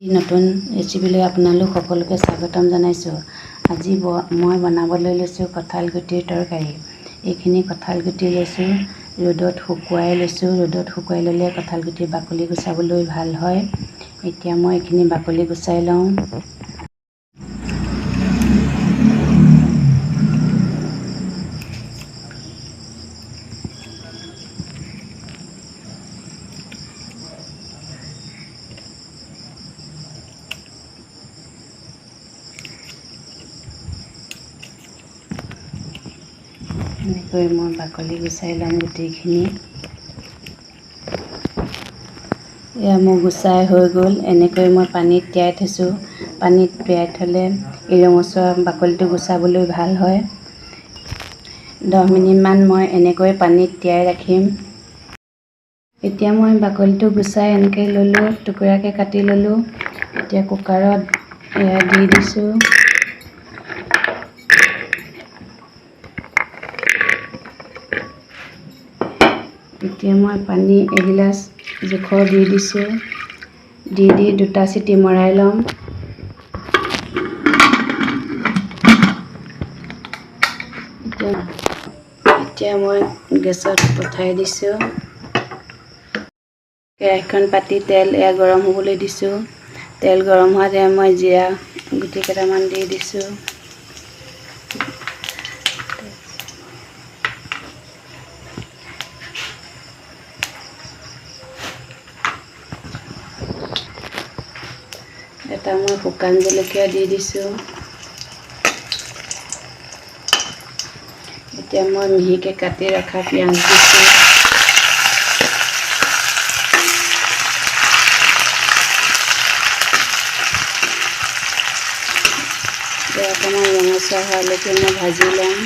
নতুন ৰেচিপিলৈ আপোনালোক সকলোকে স্বাগতম জনাইছোঁ। আজি মই বনাবলৈ লৈছোঁ কঁঠাল গুটিৰ তৰকাৰী। এইখিনি কঁঠাল গুটি লৈছোঁ, ৰ'দত শুকুৱাই লৈছোঁ। ৰ'দত শুকুৱাই ল'লে কঁঠাল গুটিৰ বাকলি গুচাবলৈ ভাল হয়। এতিয়া মই এইখিনি বাকলি গুচাই লওঁ। এনেকৈ মই বাকলি গুচাই ল'ম গোটেইখিনি। এয়া মোৰ গুচাই হৈ গ'ল। এনেকৈ মই পানীত তিয়াই থৈছোঁ। পানীত তিয়াই থ'লে এই ৰঙচুৱা বাকলিটো গুচাবলৈ ভাল হয়। 10 মিনিটমান মই এনেকৈ পানীত তিয়াই ৰাখিম। এতিয়া মই বাকলিটো গুচাই এনেকৈ ল'লোঁ, টুকুৰাকৈ কাটি ল'লোঁ। এতিয়া কুকাৰত এয়া দি দিছোঁ। এতিয়া মই পানী এগিলাচ জোখৰ দি দিছোঁ। দি দি 2টা চিটি মৰাই ল'ম। এতিয়া মই গেছত উঠাই দিছোঁ। কেৰাহীখন পাতি তেল এয়া গৰম হ'বলৈ দিছোঁ। তেল গৰম হোৱাতে মই জিৰা গুটি কেইটামান দি দিছোঁ। এটা মই শুকান জলকীয়া দি দিছোঁ। এতিয়া মই মিহিকৈ কাটি ৰখা পিঁয়াজ দিছোঁ। এতিয়া অকণমান ৰঙচুৱা হোৱালৈকে মই ভাজি ল'ম।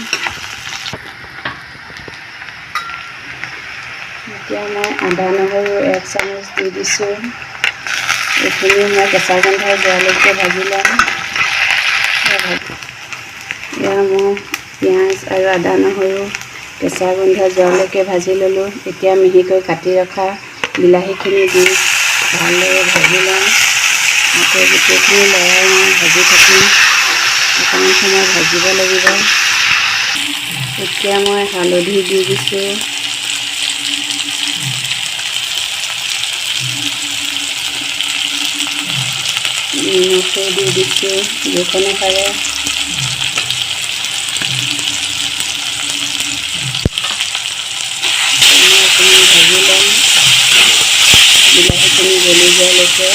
এতিয়া মই আদা নহৰু 1 চামুচ দি দিছোঁ। এইখিনি মই কেঁচা গোন্ধ যোৱালৈকে ভাজি ল'ম। এয়া মই পিঁয়াজ আৰু আদা নহৰু কেঁচা গোন্ধ যোৱালৈকে ভাজি ল'লোঁ। এতিয়া মিহিকৈ কাটি ৰখা বিলাহীখিনি দি ভালদৰে ভাজি ল'ম। আকৌ গোটেইখিনি লৰাই মই ভাজি থাকিম। অকণমান সময় ভাজিব লাগিব। এতিয়া মই হালধি দি দিছোঁ। নিমখো দি দিছোঁ জোখ অনুসাৰে। অকণমান ভাজি ল'ম বিলাহীখিনি গলি যোৱালৈকে।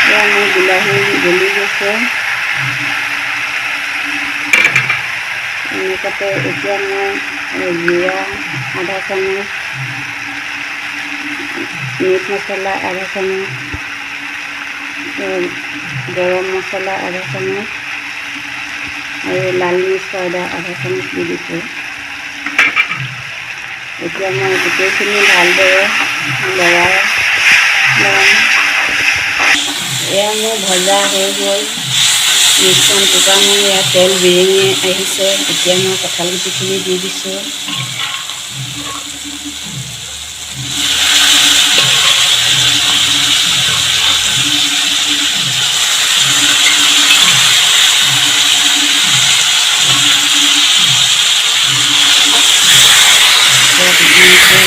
এয়া মোৰ বিলাহী গলি গৈছে। এনেকুৱাতে এতিয়া মই জিৰা আধা চামুচ, মিট মছলা আধা চামুচ, গৰম মছলা আধা চামুচ আৰু লাল মিৰ্চ পাউডাৰ আধা চামুচ দি দিছোঁ। এতিয়া মই গোটেইখিনি ভালদৰে লৰাই ল'ম। এয়া মোৰ ভজা হৈ গ'ল। মিশ্ৰণটোৰ পৰা মোৰ এয়া তেল বিৰিঙি আহিছে। এতিয়া মই কঁঠাল গুটিখিনি দি দিছোঁ।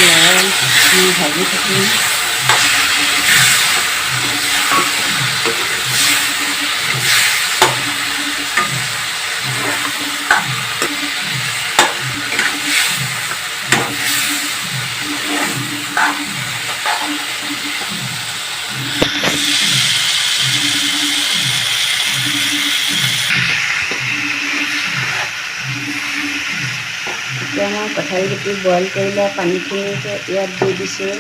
লৰাই মই ভাজি থাকিম। এতিয়া মই কঁঠাল গুটি বইল কৰি লোৱা পানীখিনিকে ইয়াত দি দিছোঁ।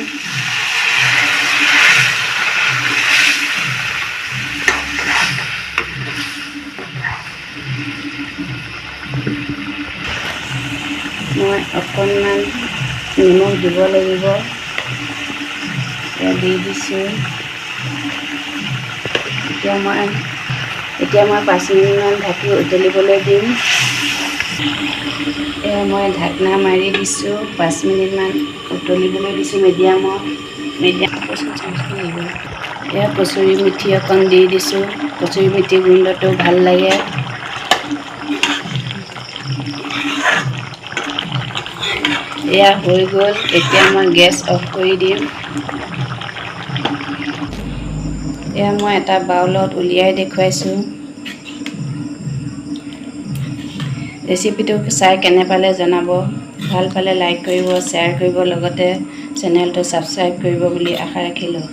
মই অকণমান নিমখ দিব লাগিব, ইয়াত দি দিছোঁ। এতিয়া মই 5 মিনিটমান ঢাকি উতলিবলৈ দিম। এয়া মই ঢাকনা মাৰি দিছোঁ, 5 মিনিটমান উতলিবলৈ দিছোঁ মিডিয়ামত, মিডিয়াম। এয়া কচুৰি মেথি অকণ দি দিছোঁ। কচুৰি মেথি গোন্ধটো ভাল লাগে। এয়া হৈ গ'ল। এতিয়া মই গেছ অফ কৰি দিম। এয়া মই এটা বাউলত উলিয়াই দেখুৱাইছোঁ। ৰেচিপিটো চাই কেনে পালে জনাব। ভাল পালে লাইক কৰিব, শ্বেয়াৰ কৰিব, লগতে চেনেলটো ছাবস্ক্ৰাইব কৰিব বুলি আশা ৰাখিলোঁ।